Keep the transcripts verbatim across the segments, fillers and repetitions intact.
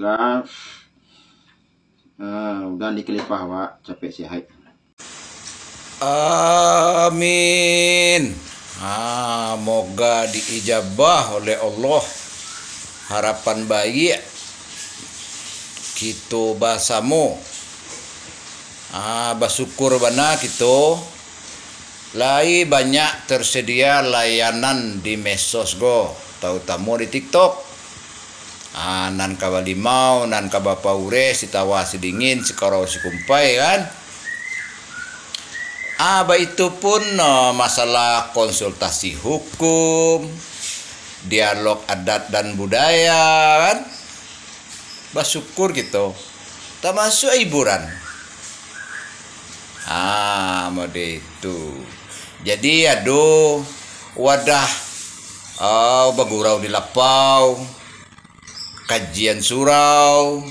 Lah, eh, udah dikelipah awak, capek sihat. Amin. Ah, moga diijabah oleh Allah. Harapan baiak kito basamo. Ah, basyukur bana kito, lai banyak tersedia layanan di medsos ko, tarutamo di TikTok. Ah, nan ka balimau, nan ka bapaureh, sitawa sidingin, sikarau sikumpai, kan? Ah, baitu pun, eh, masalah konsultasi hukum, dialog adat dan budaya, kan? Basyukur kito. Tamasuak hiburan. Ah, mode itu. Jadi, ado wadah, ah, bagurau di lapau, kajian surau.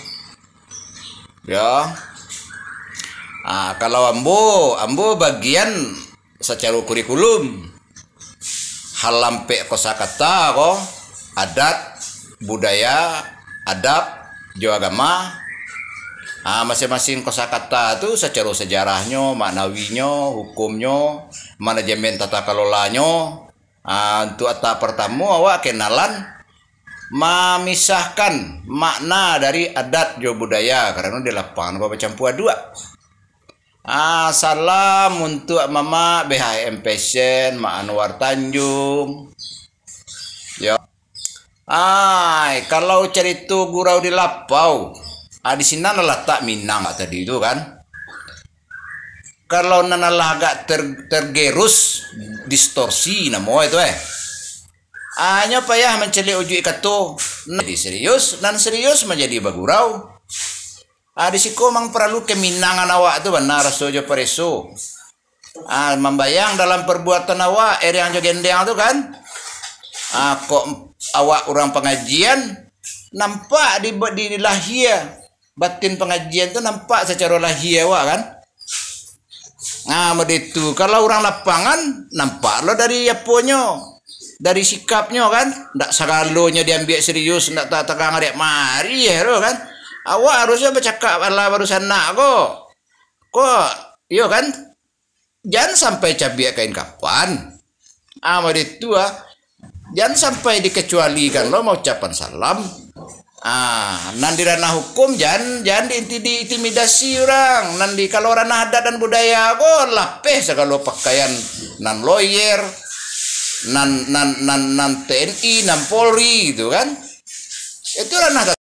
Ya. Ah, kalau ambo, ambo bagian sacaro kurikulum. Halampek kosakata ko, adat, budaya, adab, jo agama. Ah, masing-masing kosakata tu sacaro sejarahnyo, maknawinyo, hukumnyo, manajemen tata kelolanyo. Ah, untuk atap partamo, awak kenalan mamisahkan makna dari adat jo budaya, karano di lapangan bacampua aduak. Ah, salam untuk Mamak B H M Fashion, Mak Anwar Tanjung. Yo. Ai, kalau carito gurau di lapau, ah, di sinan lah latak Minang tadi tu, kan. Kalau nan alah agak ter-, tergerus, distorsi namo itu, eh. Ah, nyo payah mancaliak ujuik kato. Nan jadi serius, nan serius manjadi bagurau. Ah, di siko mang paralu kaminangan awak tu bana raso jo pareso. Ah, mambayang dalam parbuatan awak, eriang jo gendeng tu, kan. Ah, kok awak urang pangajian, nampak di, di, di lahia, batin pangajian tu nampak sacaro lahia awak, kan. Nah, mode tu. Kalau urang lapangan, nampak lo dari aponyo, dari sikapnyo, kan. Ndak sagalonyo diambiak serius, ndak ta-, tagang ariak mari, yo, kan. Awak harusnyo bacakap alah barusanak ko. Ko, iyo, kan? Jan sampai cabiak kain kapan. Ah, mode tu, ah. Jan sampai dikecualikan lo maucapan salam. Ah, nan di ranah hukum jan, jan diinti-, diintimidasi urang. Nan di, kalau ranah adat dan budaya ko, lapeh sagalo pakaian nan lawyer, nan, nan, nan, nan T N I, nan Polri gitu, kan. Itu ranah